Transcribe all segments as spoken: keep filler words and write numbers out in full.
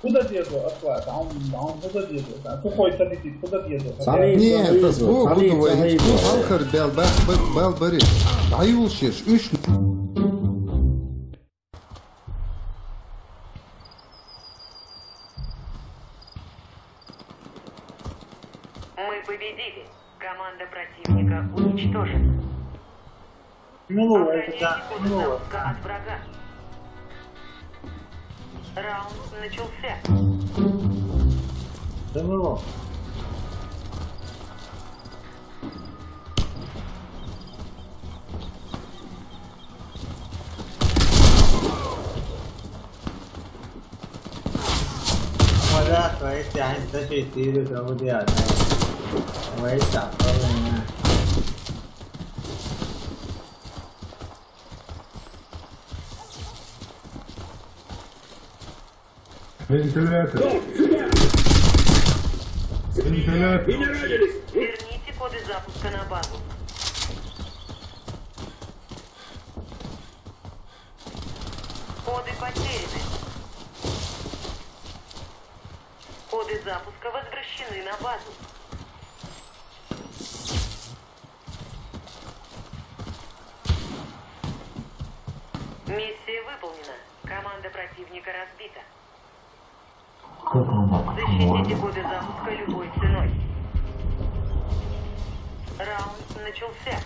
Куда деду, Аслан? Там, там, куда деду? Там сухой собеседник, куда деду? Салий, Нет, салий, это звук, салий, буду говорить. Салий. Ну, палкар бел, бел, бел, бел, бери. Даюлшиш, үш. Мы победили. Команда противника уничтожена. Ну, это да, Охраняйте коды ну. Запуска от врага. Раунд начался. Да ну. Olha, vai ter a gente tá feitiço, vamos de ar. Vai estar, vamos lá. Вентилятор. Вентилятор. Верните коды запуска на базу. Коды потеряны. Коды запуска возвращены на базу. Миссия выполнена. Команда противника разбита. Защитите коды запуска любой ценой. Раунд начался.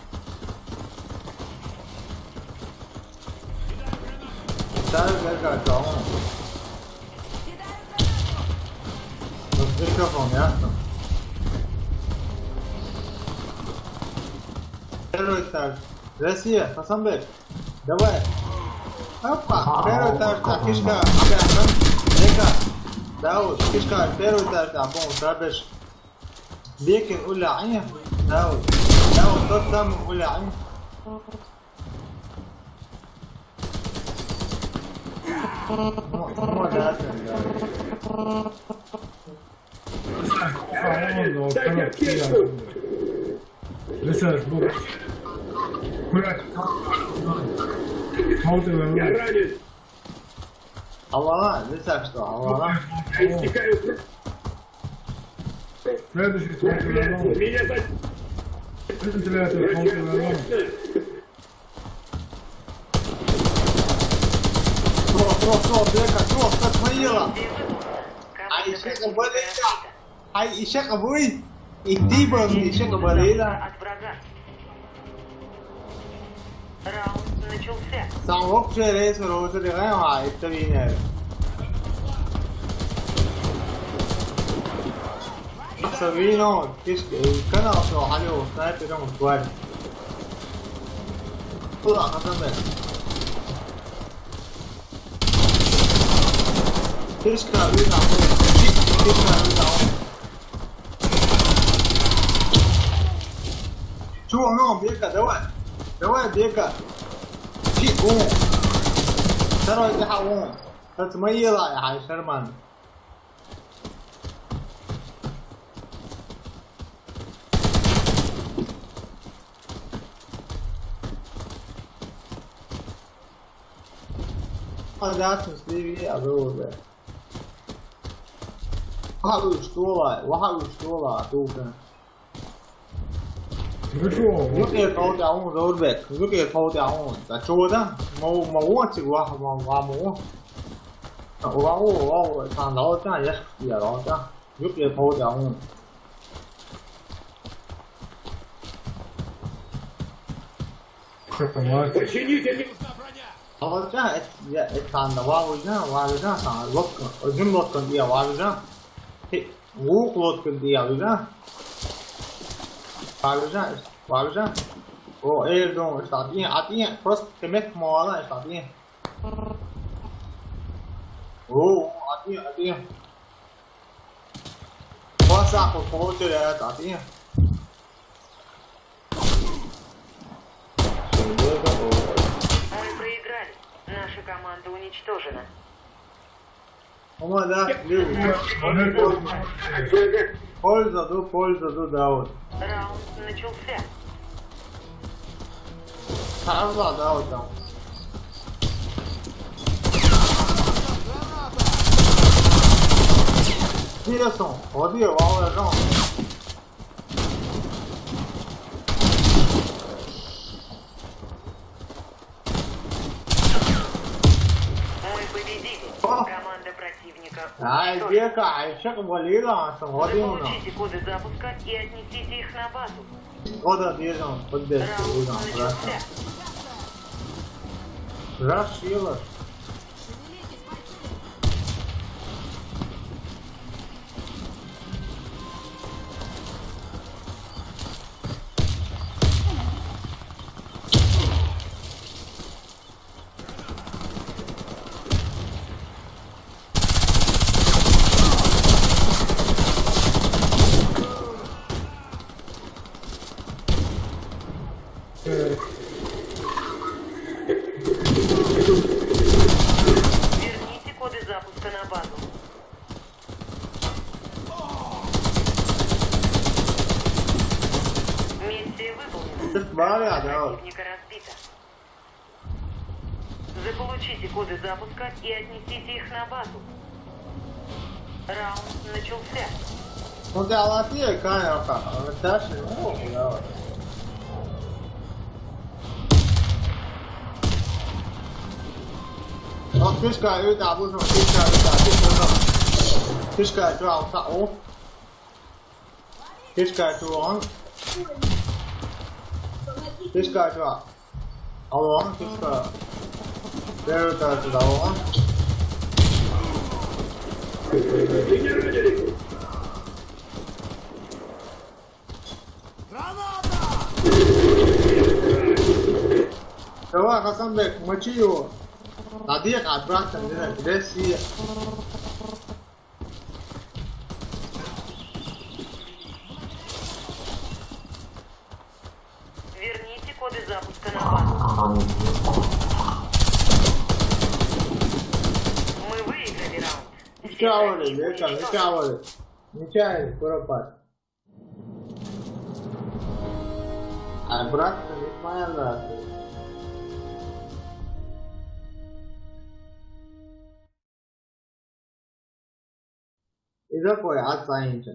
Ставь, как он. Ну, микрофон, ясно. Первый этаж. Россия, Хасанбек. Давай. Опа, первый этаж, так, кишка, опять, там, Бека. Давай, кишка, первый этаж, так, бомб, грабеж. Бекин, уля, ай, Давай. Давай, тот самый, уля, ай. Ну, ну, да, да, да. Дайте аптечку! Лиса, бу-, блядь. Hold the line. Я ранен. Аллах, не так что, Аллах. Я истекаю кровью. Следующий, hold the line. Меня за- Следующий, hold the line. Тро, тро, тро, Бека, тро, Исмаила. Ай, ишек болейле. Ай, ишек буй. Иди, бро, ишек болейле. От врага. Раунд начался. Сам вообще рейс роута дегай, а, это винер. Савино, киш, канал, что, алло, снайпер, он, тварь. Куда, надо, блядь. Фишка, рыда, фишка, рыда. Чё, ну, Бека, давай. Давай, Бека. Фи, о. Второй, я, о. Это мои лай, ай, Шерман. Hadi atın, size bir yazı oldu. Waxa uu shtuulaa, waxa uu shtuulaa dhulka. Muxuu? Wuxuu qawda uun Roorbeek, wuxuu qawda uun. Dachooda, ma, ma wanti, wa, wa, wa, ma. Wa, wa, wa, tan lawda, ya, ya lawda. Wuxuu qawda uun. Починитель! Lawda, ya, tan da, wa, wa, wa, wa, tan, lokka, ojun lokka, ya, wa, wa. Hey. Лук лодка диял, да? Павижан, павижан. О, эр дон, штатин, атин, просто кемет мала, штатин. О, атин, атин. Паса, по получили, атин. Мы проиграли. Наша команда уничтожена. О, да, польза, да, польза, да, да, вот. Раунд начался. Сразу, да, вот там. Интересно, вот я, вау, я там. Мы победили. Команда противника Ай, уничтожена. Бека, ай, чек болела, а что, вот именно. Заполучите коды запуска и отнесите их на базу. Вот отъездом, вот здесь, Раунд выйдем, начался. Рашила. Верните коды запуска на базу. Миссия выполнена. Ты смотри, а, да, вот. Противника разбита. Заполучите коды запуска и отнесите их на базу. Раунд начался. Ну, ты алатия, Кая, как, дальше, ну, да, вот. Ну, фишка, и да, будем, фишка, и да, фишка, да. Фишка, что, а, о. Фишка, что, он? Фишка, что? Алло, фишка. Первый, второй, сюда, алло. Давай, Хасанбек, мочи его. Надех, обратно, не знаю, где сие. Верните коды запуска на базу. Мы выиграли раунд. Ничего, Лека, ничего. Ничего, Куропат. А брат, не моя нахуй. И такой, а, Санчо.